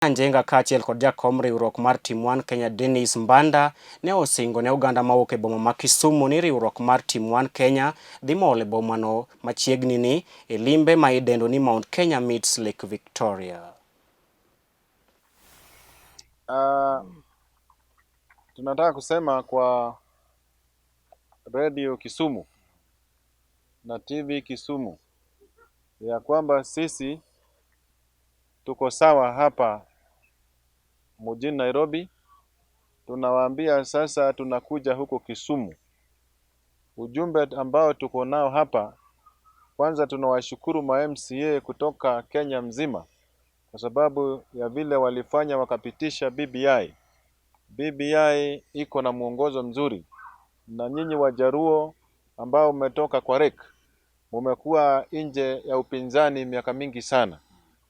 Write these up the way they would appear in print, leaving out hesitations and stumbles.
Njenga kaachiel kod jakom riwruok mar Team One Kenya Dennis Mbanda ne osingo ne oganda mawuok e boma ma Kisumu ni riwruok mar Team One Kenya dhi mol e bomano machiegni ni e limbe ma idendo ni Mount Kenya meets Lake Victoria. Tunataka kusema kwa Radio Kisumu na TV Kisumu ya kwamba sisi tuko sawa hapa mjini Nairobi. Tunawaambia sasa tunakuja huko Kisumu. Ujumbe ambao tuko nao hapa, kwanza tunawashukuru ma MCA kutoka Kenya mzima kwa sababu ya vile walifanya wakapitisha BBI. BBI iko na mwongozo mzuri, na nyinyi Wajaluo ambao mmetoka kwa REC mumekuwa nje ya upinzani miaka mingi sana.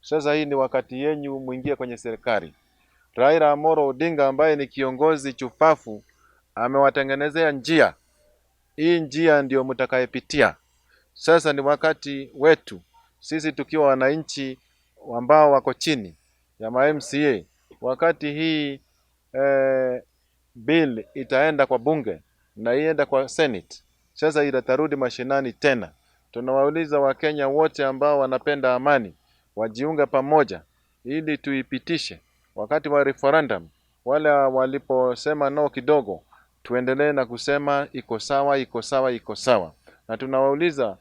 Sasa hii ni wakati yenyu muingie kwenye serikali. Raila Amolo Odinga ambaye ni kiongozi chupafu amewatengenezea njia. Hii njia ndio mtakayepitia. Sasa ni wakati wetu sisi tukiwa wananchi ambao wako chini ya ma MCA, wakati hii bill itaenda kwa bunge na ienda kwa Senate, sasa itarudi mashinani tena. Tunawauliza Wakenya wote ambao wanapenda amani wajiunge pamoja ili tuipitishe. Wakati wa referendum wale waliposema no kidogo, tuendelee na kusema iko sawa, iko sawa, iko sawa. Na tunawauliza,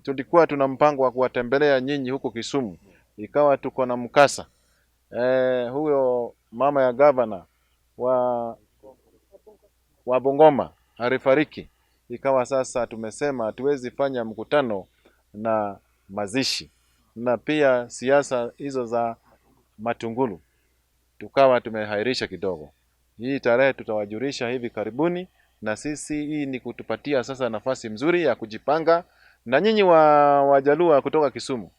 tulikuwa tuna mpango wa kuwatembelea nyinyi huko Kisumu, ikawa tuko na mkasa. Huyo mama ya gavana wa Bungoma alifariki, ikawa sasa tumesema hatuwezi fanya mkutano na mazishi na pia siasa hizo za matungulu tukawa tumehairisha kidogo. Hii tarehe tutawajulisha hivi karibuni, na sisi hii ni kutupatia sasa nafasi mzuri ya kujipanga. Na nyinyi wa Wajaluo kutoka Kisumu,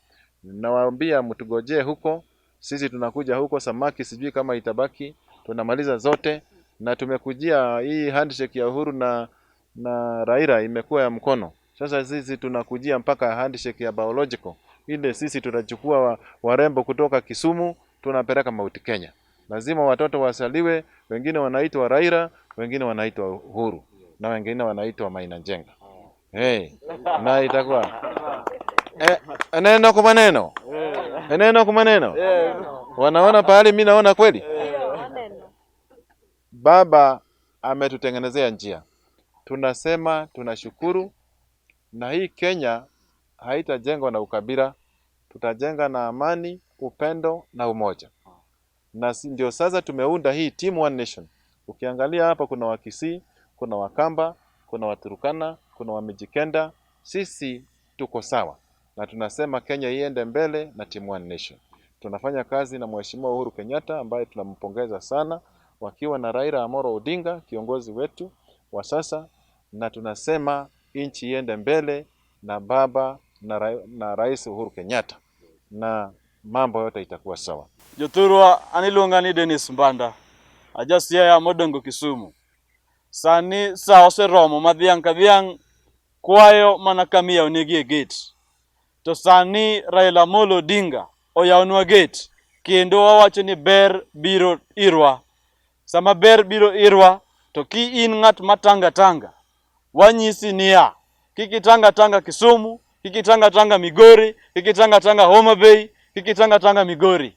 nawaambia mtugojee huko, sisi tunakuja huko. Samaki sijui kama itabaki, tunamaliza zote, na tumekujia hii handshake ya Uhuru na Raila imekuwa ya mkono. Sasa sisi tunakujia mpaka handshake ya biological ile, sisi tutachukua warembo kutoka Kisumu tunapeleka Mount Kenya. Lazima watoto wasaliwe, wengine wanaitwa Raila, wengine wanaitwa Uhuru na wengine wanaitwa Maina Njenga. Hey, na itakuwa neno kwa maneno, neno kwa maneno. Wanaona pahali, mimi naona kweli. Baba ametutengenezea njia, tunasema tunashukuru, na hii Kenya haitajengwa na ukabila, tutajenga na amani, upendo na umoja. Na ndio sasa tumeunda hii Team One Nation. Ukiangalia hapa kuna Wakisii, kuna Wakamba, kuna Waturkana, kuna Wamijikenda. Sisi tuko sawa na tunasema Kenya iende mbele na Team One Nation. Tunafanya kazi na Mheshimiwa Uhuru Kenyatta ambaye tunampongeza sana, wakiwa na Raila Amolo Odinga kiongozi wetu wa sasa, na tunasema nchi iende mbele na baba na Rais Uhuru Kenyatta na mambo yote itakuwa sawa. Jothurwa, an iluonga ni Dennis Mbanda, aja Siaya modongo Kisumu. Sani sa oseromo ma dhiang' ka dhiang' kwayo mana kama iyawonegi e gate. To sani Raila Amolo Odinga oyawonwa gate kendo wawacho ni ber biro irwa. Sama ber biro irwa to ki in ng'at ma tanga tanga, wanyisi niya, kik itanga tanga Kisumu, kik itanga tanga Migori, kik itanga tanga Homa Bay, kik itanga tanga Migori.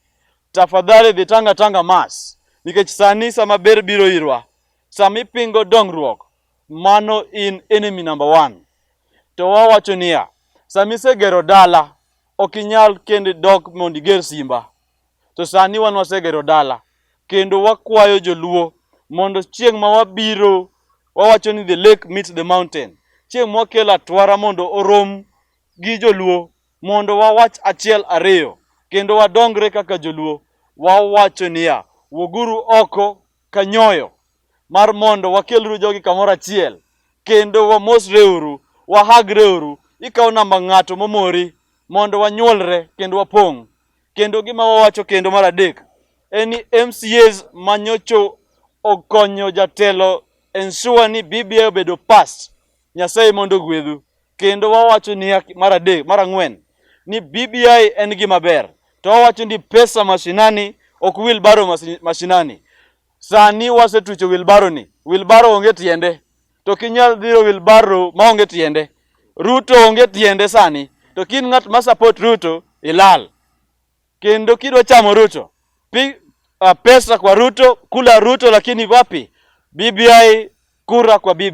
Tafadhali dhi tanga tanga Mas. Nikech sani sama ber biro irwa, sama ipingo dongruok, mano in enemy number one. To wawacho niya, sama isegero dala, ok inyal kendo dok mondo iger simba. To sani wan wasegero dala, kendo wakwayo joluo mondo chieng' ma wabiro, wawacho ni the lake meets the mountain. Chieng' mwakelo atwara mondo orom gi joluo, mondo wawach achiel ariyo, kendo wadongre kaka joluo. Wawacho niya, wuoguru oko kanyoyo mar mondo wakeluru jogi kamoro achiel, kendo wamosreuru, wahagreuru, ikawo namba ng'ato momori mondo wanyuolre kendo wapong'. Kendo gima wawacho kendo mar adek en ni MCAs manyocho okonyo jatelo ensure ni BBI obedo passed. Nyasaye mondo ogwedhu. Kendo wawacho niya mar adek, mar ang'wen ni BBI en gima ber. To wawacho ni pesa mashinani Ok wheelbarrow mashinani. Sani wasetucho wheelbarrow ni. Wheelbarrow onge tiende. To ok inyal dhiro wheelbarrow maonge tiende. Ruto onge tiende sani. To kin ng'at ma support Ruto, ilal. Kendo kidwa chamo Ruto, pesa kwa Ruto, kula Ruto, lakini wapi? BBI, kura kwa BBI.